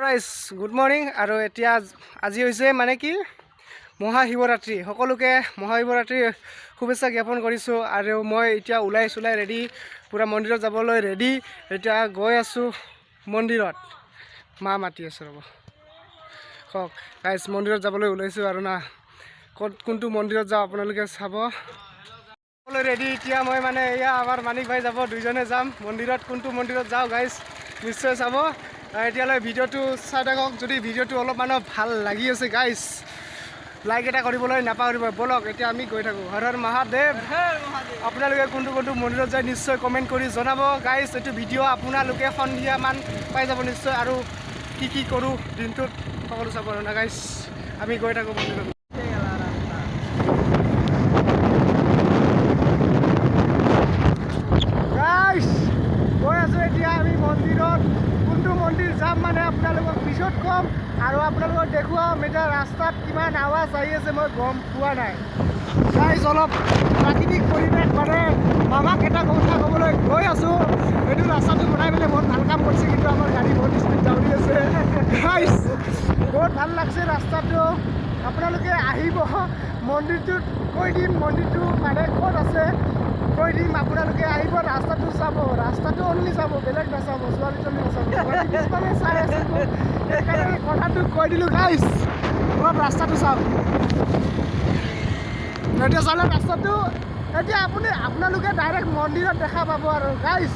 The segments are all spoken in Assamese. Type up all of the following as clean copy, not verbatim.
ৰাইজ, গুড মৰ্ণিং। আৰু এতিয়া আজি হৈছে মানে কি মহাশিৱৰাত্ৰি। সকলোকে মহাশিৱৰাত্ৰিৰ শুভেচ্ছা জ্ঞাপন কৰিছোঁ। আৰু মই এতিয়া ওলাই চোলাই ৰেডি, পূৰা মন্দিৰত যাবলৈ ৰেডি। এতিয়া গৈ আছোঁ মন্দিৰত। মা মাতি আছে, ৰ'ব। কওক গাইজ, মন্দিৰত যাবলৈ ওলাইছোঁ আৰু না ক'ত কোনটো মন্দিৰত যাওঁ আপোনালোকে চাব। ৰেডি এতিয়া মই মানে এয়া আমাৰ মানিক ভাই যাব, দুইজনে যাম মন্দিৰত। কোনটো মন্দিৰত যাওঁ গাইজ, নিশ্চয় চাব। এতিয়ালৈ ভিডিঅ'টো চাই থাকক। যদি ভিডিঅ'টো অলপমানো ভাল লাগি আছে গাইজ, লাইক এটা কৰিবলৈ নাপাহৰিব। ব'লক, এতিয়া আমি গৈ থাকোঁ। হৰ হৰ মহাদেৱ। আপোনালোকে কোনটো কোনটো মন্দিৰত যায় নিশ্চয় কমেণ্ট কৰি জনাব গাইজ। এইটো ভিডিঅ' আপোনালোকে সন্ধিয়ামান পাই যাব নিশ্চয়। আৰু কি কি কৰোঁ দিনটোত সকলো চাব আৰু না গাইজ, আমি গৈ থাকোঁ মন্দিৰত। গাইজ, গৈ আছোঁ এতিয়া আমি মন্দিৰত। কোনটো মন্দিৰ যাম মানে আপোনালোকক পিছত ক'ম আৰু আপোনালোকক দেখুৱাম। এতিয়া ৰাস্তাত কিমান আৱাজ আহি আছে মই গম পোৱা নাই গাইজ। অলপ প্ৰাকৃতিক পৰিৱেশ, মানে মামাক এটা কথা ক'বলৈ গৈ আছোঁ, এইটো ৰাস্তাটো বনাই পেলাই বহুত ভাল কাম কৰিছে। কিন্তু আমাৰ গাড়ী বহুত স্পীড দৌৰি আছে গাইজ। বহুত ভাল লাগছে ৰাস্তাটো। আপোনালোকে আহিব মন্দিৰটোত, কৈ দিম মন্দিৰটো মানে ক'ত আছে কৈ দিম। আপোনালোকে আহিব, ৰাস্তাটো চাব, ৰাস্তাটো অনলি চাব, বেলেগ নাচাব, ছোৱালী ছোৱালী নাচাব। ছোৱালী পিছফালে চাই আছে মোক, সেইকাৰণে কথাটো কৈ দিলোঁ গাইজ। অলপ ৰাস্তাটো চাওক। এতিয়া চালে ৰাস্তাটো। এতিয়া আপোনালোকে ডাইৰেক্ট মন্দিৰত দেখা পাব আৰু গাইজ,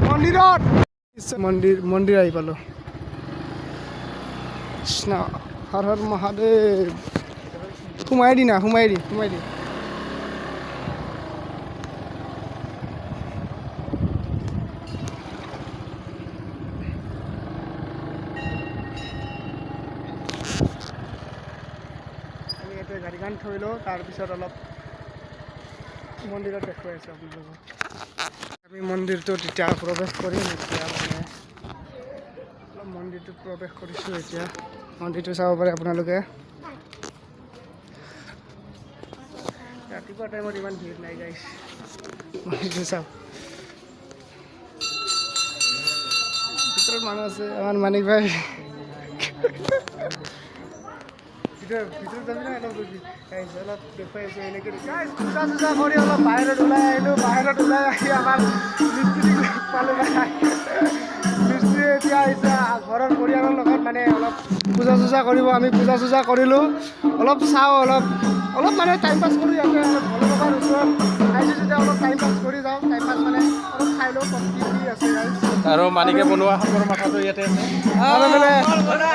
মন্দিৰত। মন্দিৰ আহি পালোঁ। কৃষ্ণ, হৰ হৰ মহাদেৱ। সোমাই দি না, সোমাই দি, সোমাই দি। আমি ইয়াতে গাড়ীখন থৈ লওঁ, তাৰপিছত অলপ মন্দিৰত দেখুৱাই আছোঁ আপোনালোকক। আমি মন্দিৰটোত এতিয়া প্ৰৱেশ কৰিম। এতিয়া মানে অলপ মন্দিৰটোত প্ৰৱেশ কৰিছোঁ। এতিয়া মন্দিৰটো চাব পাৰে আপোনালোকে। ৰাতিপুৱা টাইমত ইমান ভিৰ নাই গাইছ। মন্দিৰটো চাওক, ভিতৰত মানুহ আছে। আমাৰ মানিক ভাই ভিতৰত যাবি না অলপ? গাইজ, অলপ দেখুৱাই আছোঁ এনেকৈ। গাইজ, পূজা চূজা কৰি অলপ বাহিৰত ওলাই আহিলোঁ। বাহিৰত ওলাই আহি আমাৰ মিস্ত্ৰীক লগ পালোঁ। ভাই মিস্ত্ৰী এতিয়া আহিছে ঘৰৰ পৰিয়ালৰ লগত, মানে অলপ পূজা চূজা কৰিব। আমি পূজা চূজা কৰিলোঁ, অলপ চাওঁ, অলপ অলপ মানে টাইম পাছ কৰোঁ ইয়াতে। অলপ ভোলে বাবাৰ ওচৰত আহিছোঁ যেতিয়া অলপ টাইম পাছ কৰি যাওঁ। টাইম পাছ মানে অলপ চাই লওঁ ক'ত কি কি আছে গাইজ। আৰু মানিকে বনোৱা সাপৰ মাথাটো ইয়াতে আছে। আৰু মানে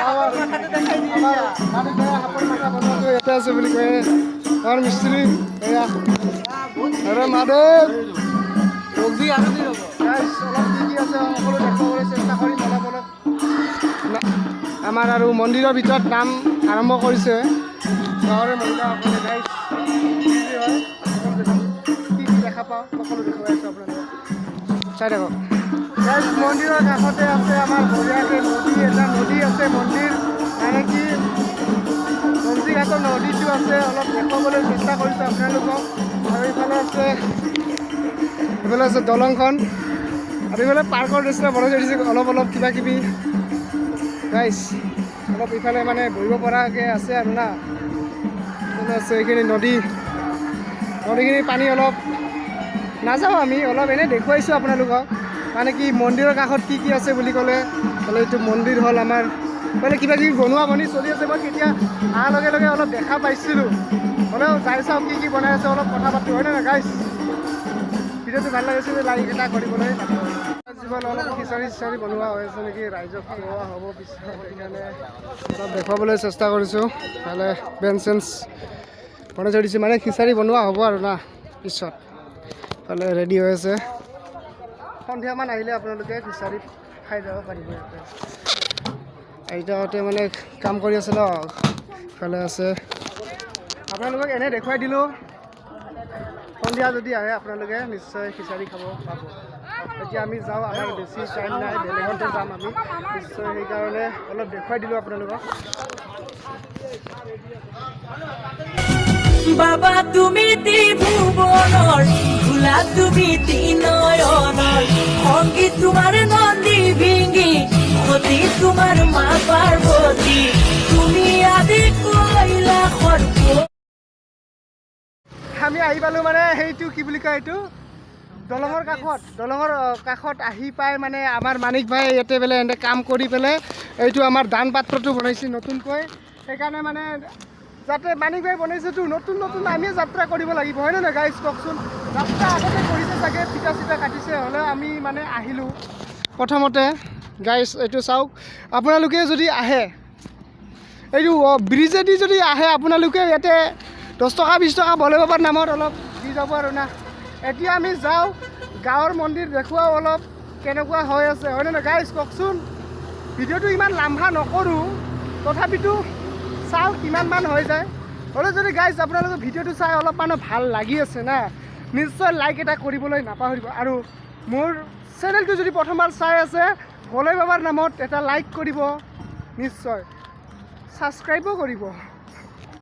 আমাৰ মানিক ভাই সাপৰ মাথা বনোৱাটো ইয়াতে আছে বুলি কয় আমাৰ মিস্ত্ৰী। এয়া আৰে মহাদেৱ। গাইজ, অলপ কি কি আছে সকলো দেখুৱাবলৈ চেষ্টা কৰিম অলপ অলপ। আমাৰ আৰু মন্দিৰৰ ভিতৰত নাম আৰম্ভ কৰিছে গাঁৱৰে মহিলাসকলে। গাইজ, কি কি হয় সকলো দেখাম। কি কি দেখা পাওঁ সকলো দেখুৱাই আছোঁ আপোনালোকক, চাই থাকক গাইজ। মন্দিৰৰ কাষতে আছে আমাৰ বঢ়িয়াকৈ নদী, এটা নদী আছে। মন্দিৰ মানে কি ঘাটৰ নদীটো আছে, অলপ দেখুৱাবলৈ চেষ্টা কৰিছোঁ আপোনালোকক। আৰু ইফালে আছে দলংখন আৰু ইফালে পাৰ্কৰ নিচিনা বনাই থৈ দিছে অলপ অলপ কিবা কিবি। গাইজ, অলপ ইফালে মানে বহিব পৰাকৈ আছে আৰু না। ইফালে আছে এইখিনি নদী। নদীখিনি পানী অলপ নাযাওঁ আমি, অলপ এনেই দেখুৱাইছোঁ আপোনালোকক। মানে কি মন্দিৰৰ কাষত কি কি আছে বুলি ক'লে ক'লে এইটো মন্দিৰ হ'ল আমাৰ, মানে কিবা কিবি বনোৱা বনি চলি আছে। মই কেতিয়া অহাৰ লগে লগে অলপ দেখা পাইছিলোঁ। হ'লেও যাই চাওঁ কি কি বনাই আছে, অলপ কথা পাতোঁ, হয়নে নহয় গাইজ? ভিডিঅ'টো ভাল লাগিছিলে লাইক এটা কৰিবলৈ। জীৱন অলপ খিচাৰি চিচাৰি বনোৱা হৈ আছে নেকি, ৰাইজক খুওৱা হ'ব পিছত, সেইকাৰণে অলপ দেখুৱাবলৈ চেষ্টা কৰিছোঁ। নহ'লে বেঞ্চ চেঞ্চ বনাই থৈ দিছোঁ, মানে খিচাৰি বনোৱা হ'ব আৰু না পিছত। ফালে ৰেডি হৈ আছে। সন্ধিয়ামান আহিলে আপোনালোকে খিচাৰি খাই যাব পাৰিব ইয়াতে। আইতাহঁতে মানে কাম কৰি আছে ন, ইফালে আছে। আপোনালোকক এনেই দেখুৱাই দিলোঁ। সন্ধিয়া যদি আহে আপোনালোকে নিশ্চয় খিচাৰি খাব পাব। এতিয়া আমি যাওঁ, আমাৰ বেছি টাইম নাই, বেলেগতে যাম আমি নিশ্চয়, সেইকাৰণে অলপ দেখুৱাই দিলোঁ আপোনালোকক। বাবা তুমি ত্ৰিভুৱনৰ, খোলা তুমি ত্ৰিনয়নৰ, সংগীত তোমাৰ নন্দী ভিংগি, সতী তোমাৰ। আমি আহি পালোঁ মানে সেইটো কি বুলি কয় এইটো দলঙৰ কাষত, দলঙৰ কাষত আহি পাই মানে আমাৰ মানিক ভাই ইয়াতে পেলাই এনেকৈ কাম কৰি পেলাই এইটো আমাৰ দান পাত্ৰটো বনাইছে নতুনকৈ। সেইকাৰণে মানে যাতে মানিক ভাই বনাইছেতো নতুন নতুন, আমিও যাত্ৰা কৰিব লাগিব, হয়নে নহয় গাইজ কওকচোন? যাত্ৰা আগতে কৰিছে চাগে, ফিটা চিটা কাটিছে, হ'লেও আমি মানে আহিলোঁ প্ৰথমতে। গাইজ, এইটো চাওক, আপোনালোকে যদি আহে এইটো ব্ৰিজেদি যদি আহে আপোনালোকে ইয়াতে 10 টকা 20 টকা ভোলে বাবাৰ নামত অলপ দি যাব আৰু না। এতিয়া আমি যাওঁ, গাঁৱৰ মন্দিৰ দেখুৱাওঁ অলপ কেনেকুৱা হৈ আছে, হয়নে নহয় গাইজ কওকচোন? ভিডিঅ'টো ইমান লাম্বা নকৰোঁ, তথাপিতো চাওঁ কিমানমান হৈ যায়। হ'লেও যদি গাইজ আপোনালোকে ভিডিঅ'টো চাই অলপমানো ভাল লাগি আছে না, নিশ্চয় লাইক এটা কৰিবলৈ নাপাহৰিব। আৰু মোৰ চেনেলটো যদি প্ৰথমবাৰ চাই আছে, ভোলে বাবাৰ নামত এটা লাইক কৰিব, নিশ্চয় ছাবস্ক্ৰাইবো কৰিব।